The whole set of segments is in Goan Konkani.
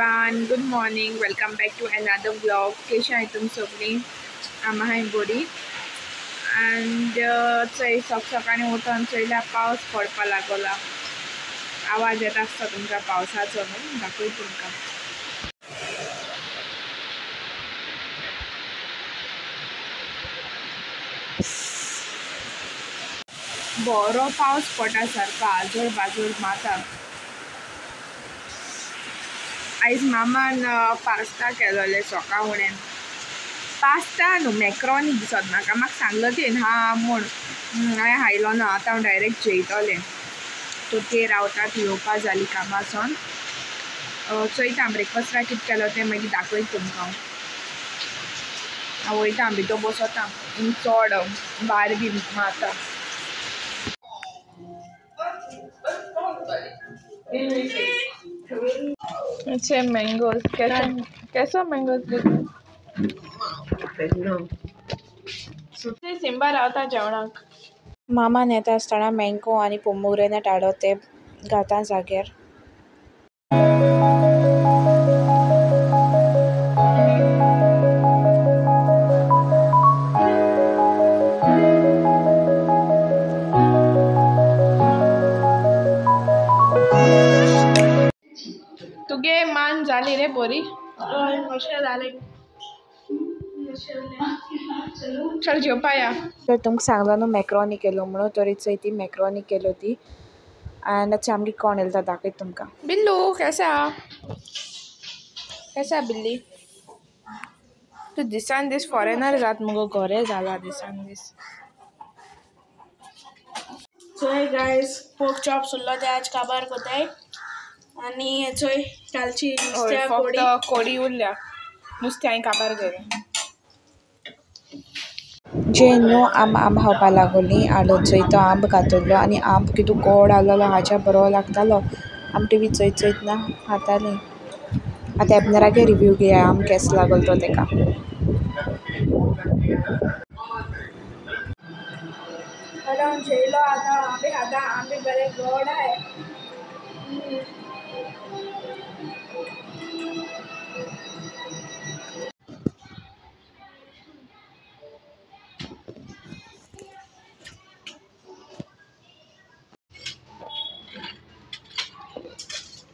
Everyone, good morning, welcome back to another vlog. कशें आहाय तुम सगळीं? आम आहाय बरी. एंड चोय सकाळीं उठोन चोयल्या पावस पडपा लागला. आवाज येता आसता तुमकां पावसाचो न्हू, दाखय तुमकां. बरो पावस पडटा सारको, आजोळ बाजोळ माता. आयज मामान पास्ता केलोले सकाळ फुडें. पास्ता न्हू, मॅक्रोनी दिसत म्हाका. म्हाका सांगलो तेन हा म्हूण, हांवें हायलो ना. आतां हांव डायरेक्ट जेयतलें. तो ते रावता ती येवपा जाली कामासून. चोयता ब्रेकफास्टाक कितें केलो तें मागीर दाखयता तुमकां. हांव वयता भितर बसता, चड भायर बी मारता. अच्छे मैंगोज, कैसा कैसा मैंगोज देखो. सिंबा रावता जेवणाक. मामान येता आसतना मँगो आनी पोमोग्रेनेट हाडलो ते घाता जाग्यार. तुगे मान जाली रे बोरी? जालें. चल जेवपा या. तर तुमकां सांगलो न्हू मॅक्रोनी केलो म्हणून, तरी चोय ती मॅक्रोनी केलो ती. आनी आतां आमगे कोण येयला तो दाखयता तुमकां. बिल्लू कैसा कैसा बिल्ली? तूं दिसान दीस फॉरेनर जात मुगो, गोरे जाला दिसान दीस. चोय गायज, पोर्क चॉप उरलो ते आज काबार कोताय. आनी चोय कालची नुस्त्या कोडी कोडी उरल्या, नुस्तें हांवें काबार केलें. जे न्हू आम आंब खावपा लागोली. हाडून चोय तो आंब घातलो आनी आंब कितू गोड आहलोलो, हाज्या बरो लागतालो. आम टिवी चोयत चोयत ना खातालीं. आतां एबनरागे रिव्यू घेया आंब केसो लागलो तो तेका. आतां जेयलो, आतां आंबे खाता. आंबे बरे गोड आहाय.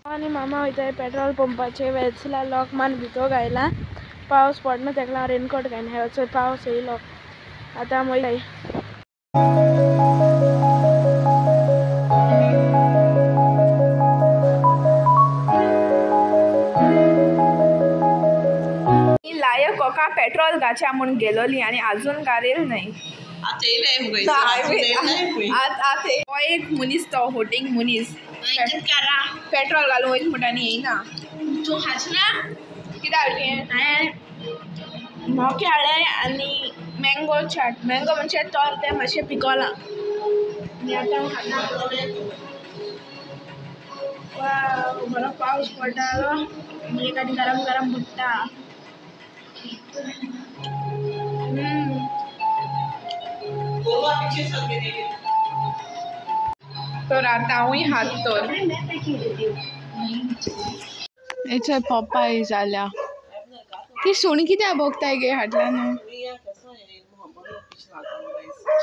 आनी मामा वयताय पेट्रोल पंपाचे वेल्सला लॉक मान भितर घायला. पावस पडना तेका लागून रेनकोट घायना. चोय पावस येयलो, आतां आमी वयताय. लायक कोका पेट्रोल घाच्या म्हूण गेलोली आनी आजून घालेल न्हय. हो एक मनीस तो होटींग मनीस, पेट्रोल घालून वयता म्हणटा आनी येयना. तूं खाचना कितें हाडलें? हांवें मोके हाडले आनी मँगो चाट. मँगो म्हणजे तोर तें मातशें पिकोलां आनी आतां हांव खाता. वाव, बरो पावस पडटालो आनी आनी गरम गरम बुडटा. तर आतां हांवूय हात तर हेचोय पप्पाय जाल्या. ती सुणी कित्याक बघताय गे हाडल्या न्हू?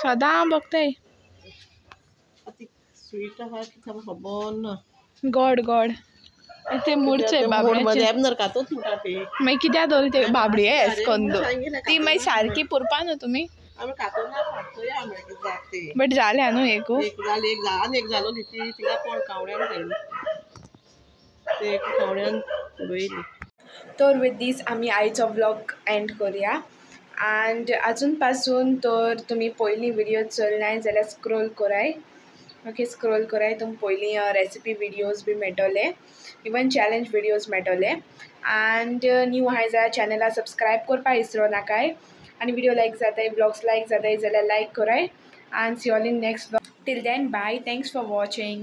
सदां बघताय. गोड गोड ते मुरचे बाबड्याचे. मागीर कित्याक दवरले ते बाबडी एस कोन्न ती मागीर सारकी पुरपा न्हू तुमी. बट जाल्या न्हू एक तर विथ these आमी आयचो व्लॉग एंड करूया. अँड अजून पासून तर तुमी पयलीं व्हिडियो चोयनाय जाल्यार स्क्रोल कराय. ओके, स्क्रोल कराय, तुमकां पयलीं रेसिपी व्हिडियोज बी मेळटले, इवन चॅलेंज व्हिडियोज मेळटले. अँड न्यू आहाय जाल्यार चॅनला सबस्क्रायब करपा विसरो नाकाय. आनी व्हिडियो लायक जाताय, व्लॉग्स लायक जाताय जाल्यार लायक कराय. And see all in next vlog. Till then bye, thanks for watching.